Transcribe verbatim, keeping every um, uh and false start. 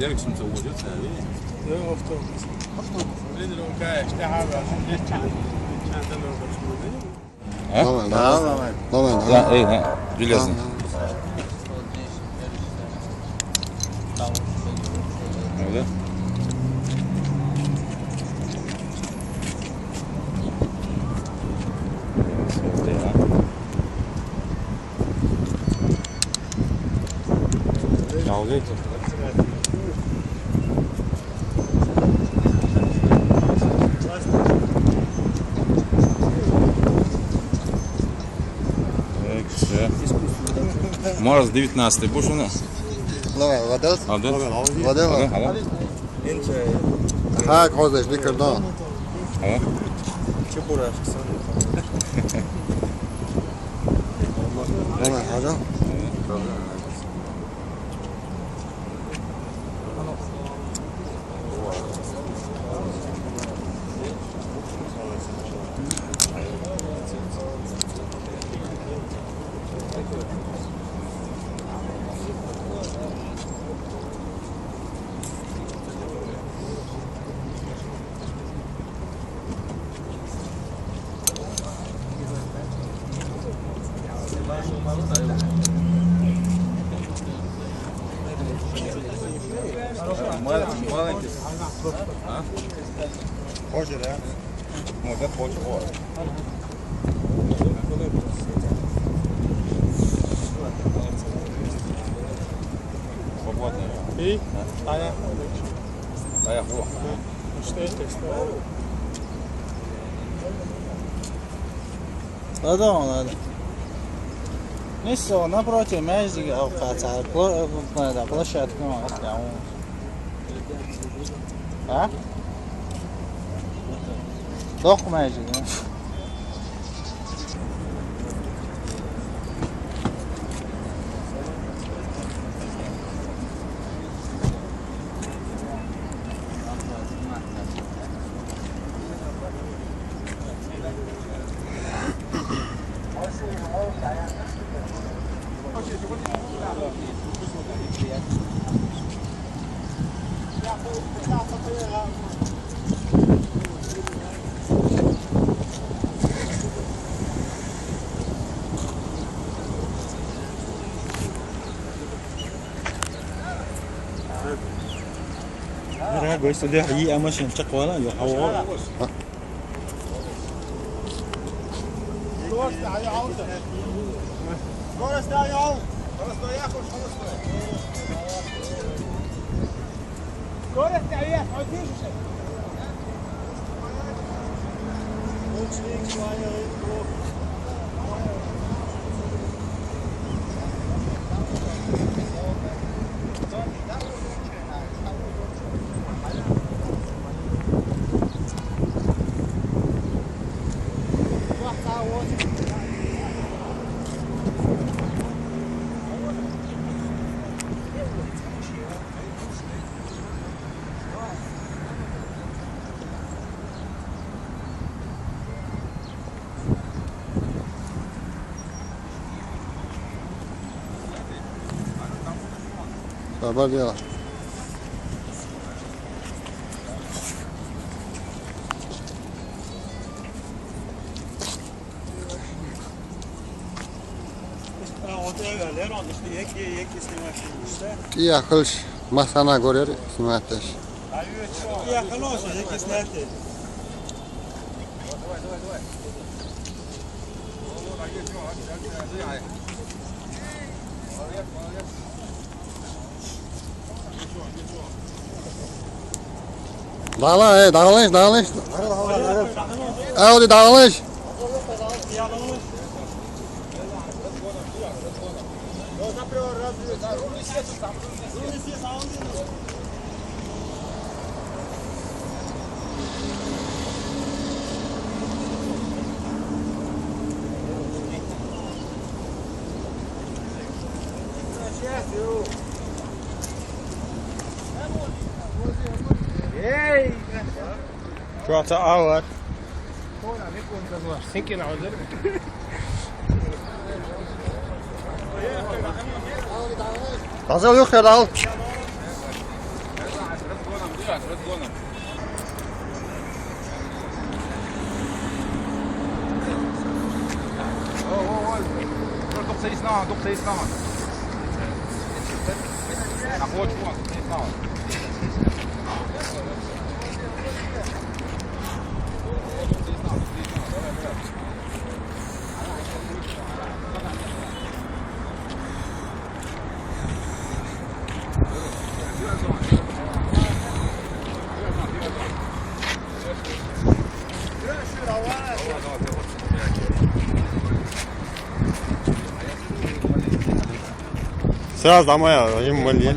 ديريكسيون مزوجة تاعي. وين لو كاش تاع هذا؟ ها؟ لا، لا، لا. لا، لا، لا. لا، إيه، ها. جوليا سنة. هذا. عاوديتو. هيك شي. Мороз девятнадцатый, будешь у нас? Давай, вода. А, да? Вода. Вода, вода. هاك حوزة، شنو كردان؟ ها؟ شو بوراش؟ والله حاجة. Маленький. А? Хочешь, да? Ну, так хочешь, вот. Свободный. И? Да. А я? А я, вот. Что это? Ладно, ладно. Не, всё, напротив, мяч, а, хотя, пло-, э, площадка, ну, а, а? Дохмай же, да? Mira, gosto de rir, a machine, tá com ela, eu vou. Xabar deyil. Qiya qilish, masxana ko'rar, xizmatdosh. Dağılın, ey, dağılın, dağılın. Hadi dağılın. Hey! Try to our. Hazır yok ya, al. Сразу домой, а, ему молили.